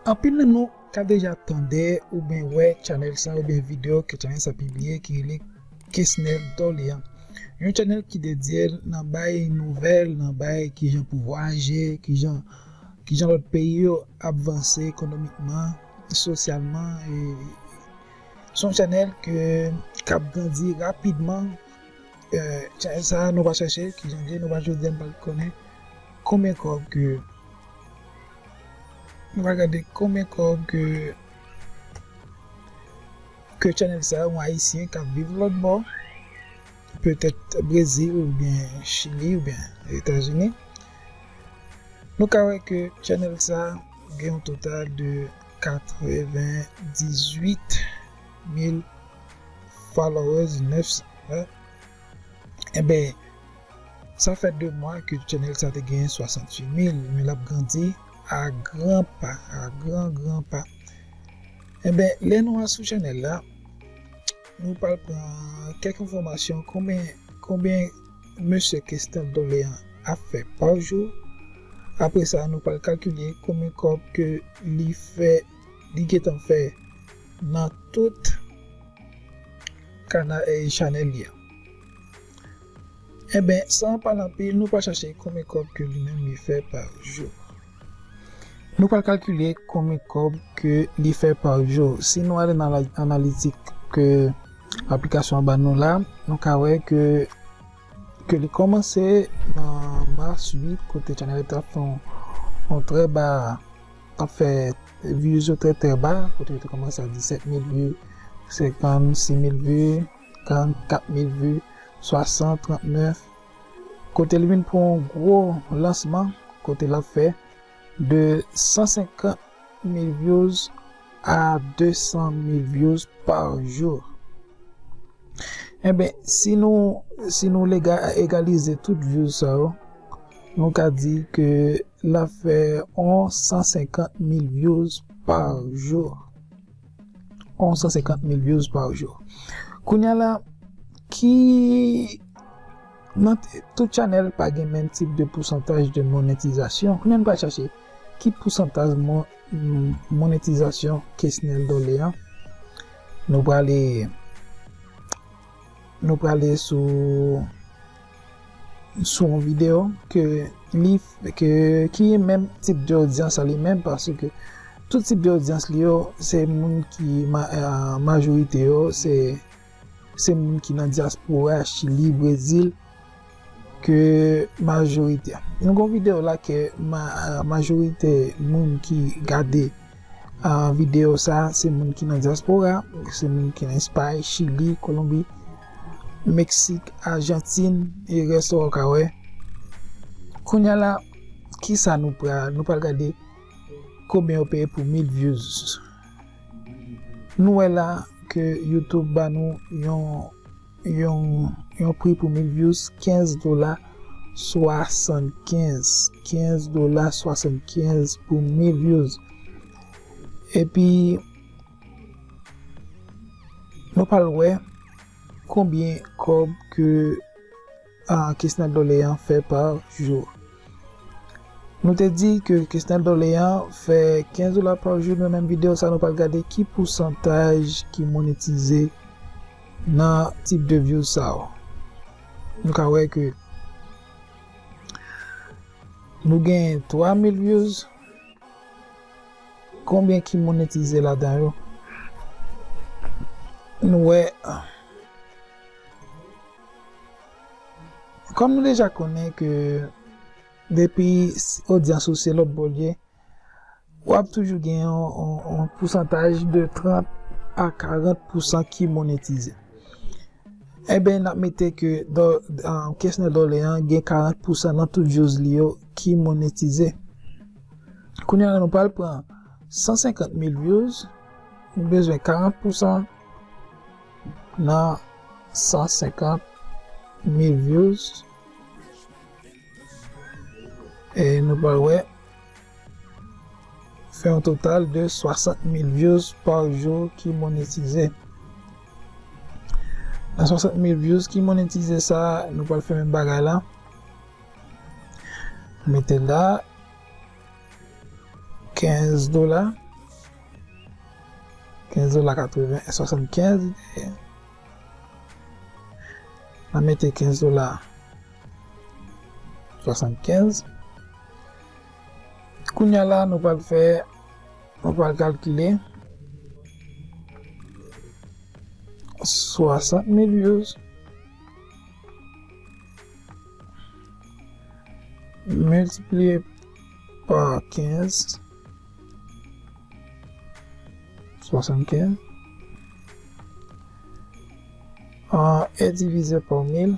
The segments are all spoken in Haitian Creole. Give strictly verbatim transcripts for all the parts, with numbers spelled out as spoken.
Anpil nan nou ka deja tande oubyen wè channel sa oubyen videyo ke channel sa pibliye ki rele Kesnel Dorlean. Yon channel ki dedye l nan bay nouvèl, nan bay kijan pou vwayaje, kijan, kijan lòt peyi yo ap vanse ekonomikman, sosyalman. E se yon channel ke, k ap grandi rapidman. Eh, channel sa, nou pa chache kijan l ye, nou pa jodi a, nou pa konnen konbyen kòb ke, nou pa gade konbyen kòb ke, ke channel sa, yon Ayisyen k ap viv lòt bò, petèt Brezil oubyen Chili oubyen Etazini. Nou ka wè ke channel sa gen yon total de katrevendizuit mil followers, nèf san, hein? Enben, sa fè de mwa ke channel sa te gen swasantuit mil, men l ap grandi a gran pa, a gran, gran pa. Enben, lè nou al sou channel la, nou pral pran kèk enfòmasyon, konbyen, konbyen mesye Kesnel Dorlean ap fè pa jou. Apre sa, nou pral kalkile konbyen kòb ke li fè, li gentan fè nan tout kana-, eh, channel li a. Enben, san pale anpil, nou pral chache konbyen kòb ke li menm li fè pa jou. Nou pral kalkile konbyen kòb ke li fè pa jou. Si nou ale nan la-, analitik ke aplikasyon an ban nou la, nou ka wè ke, ke li kòmanse nan mas uit, kote channel te ap fè yon, yon trè ba, t ap fè views yo trè, trè ba, kote yo te kòmanse a disèt mil vues, senkannsis mil vues, karannkat mil vues, swasant, trannèf, kote li vin pran yon gwo lansman, kote l ap fè de san senkant mil views a de san mil views pa jou. Enben, si nou, si nou lega-, egalize tout views sa yo, nou ka di ke l ap fè yon san senkant mil views pa jou. Yon san senkant mil views pa jou. Kounye a la, ki, nan t-, tout channel pa gen menm tip de pousantaj de monetizasyon. Kounye a nou pral chache ki pousantaj mo-, m-, monetizasyon Kesnel Dorlean. Nou prale, nou prale sou, sou yon videyo ke li, ke, ki menm tip de odyans a li menm, paske tout tip de odyans li yo, se moun ki ma-, eh, majorite yo, se, se moun ki nan dyaspora, Chili, Brezil, ke majorite. Nou gon videyo la ke ma-, majorite moun ki gade, ah, videyo sa, se moun ki nan dyaspora, se moun ki nan Espay, Chili, Kolonbi, Meksik, Ajantin, e rès ou ka wè. Kounye a la, kisa nou pral, nou pral gade konbyen yo peye pou mil views. Nou wè la ke YouTube ba nou yon, yon, yon pri pou mil views, kenz dola swasannkenz. Kenz dola swasannkenz pou mil views. Epi, nou pral wè konbyen kòb ke, ah, Kesnel Dorlean fè pa jou. Nou te di ke Kesnel Dorlean fè kenz dola pa jou. Nan menm videyo sa, nou pral gade ki pousantaj ki monetize nan tip de views sa yo. Nou ka wè ke nou gen twa mil views. Konbyen ki monetize ladan yo? Nou wè, kòm nou deja konnen ke depi s-, odyans ou se lòt bò l ye, w ap toujou gen yon, yon, yon pousantaj de trant a karant pousan ki monetize. Enben, n ap mete ke do-, ah, Kesnel Dorlean gen karant pousan nan tout views li yo ki monetize. Kounye a la, nou pral pran san senkant mil views, nou bezwen karant pousan nan san senkant mil views. E nou pral wè, fè yon total de swasant mil views pa jou ki monetize. Nan swasant mil views ki monetize sa, nou pral fè menm bagay la. Mete la, kenz dola. kenz dola katreven, swasannkenz. N a mete kenz dola swasannkenz. Kounye a la, nou pral fè, nou pral kalkile swasant mil views miltipliye pa kenz, swasannkenz, e divize pa mil,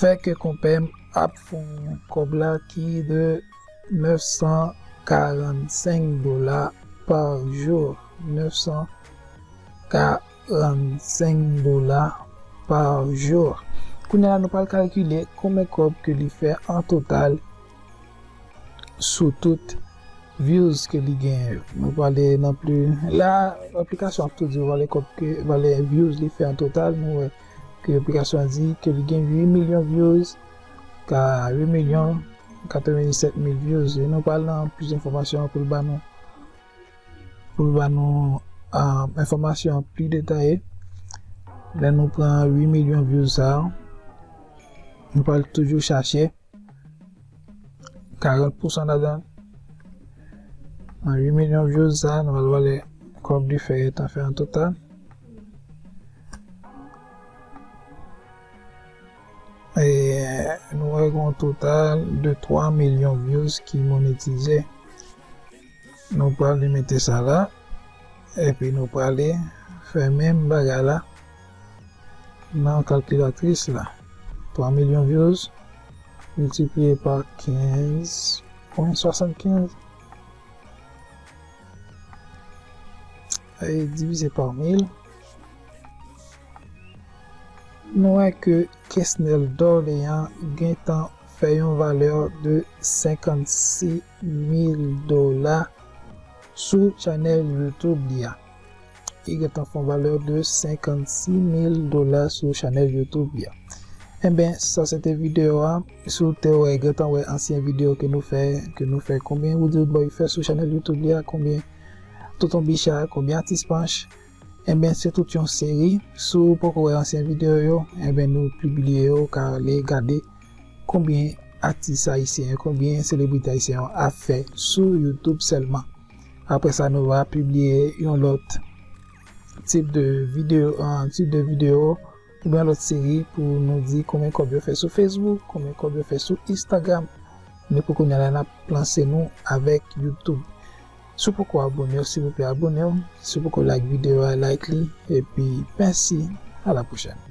fè ke konpè m ap fè yon kòb la ki de nèf san karannsenk dola pa jou. Nèf san karannsenk dola pa jou. Kounye a la, nou pral kalkile konbyen kòb ke li fè an total sou tout views ke li genyen yo. Nou prale nan pli la, aplikasyon ap tou di w valè kòb ke, valè views li fè an total. Nou wè ke aplikasyon an di ke li gen uit milyon views, ka uit milyon katrevenndisèt mil views. E nou pral nan plis enfòmasyon pou l ba nou, pou l ba nou, ah, enfòmasyon pli detaye. Lè nou pran uit milyon views sa yo, nou pral toujou chache karant pousan ladan. Nan uit milyon views sa, nou pral wè kòb li fè, tan fè an total. E nou wè gen yon total de twa milyon views ki monetize. Nou pral limite sa la. Epi nou prale fè menm bagay la nan kalkilatris la. Twa milyon views miltipliye pa kenz pwen swasannkenz e divize pa mil. Nou wè ke Kesnel Dorlean gentan fè yon valè de senkannsis mil dola sou chanèl YouTube li a. Li gentan fè yon valè de senkannsis mil dola sou chanèl YouTube li a. Enben, sa se te videyo a. Si w te wè, gentan wè ansyen videyo ke nou fè, ke nou fè, konbyen Woody Boy fè sou chanèl YouTube li a, konbyen Tonton Bicha, konbyen Atis Panch, enben, se tout yon seri. Si w poko wè ansyen videyo yo, enben, nou pibliye yo, w ka ale gade konbyen atis ayisyen yo, konbyen selebrite ayisyen yo ap fè sou YouTube sèlman. Apre sa, nou va pibliye yon lòt tip de videyo, ah, tip de videyo, oubyen lòt seri pou nou di konbyen kòb yo fè sou Facebook, konbyen kòb yo fè sou Instagram. Men pou kounye a la, n ap lanse nou avèk YouTube. Si w poko abone w, silvouplè abone w. Si w poko like videyo a, like li. Epi, mèsi. A la pwochèn.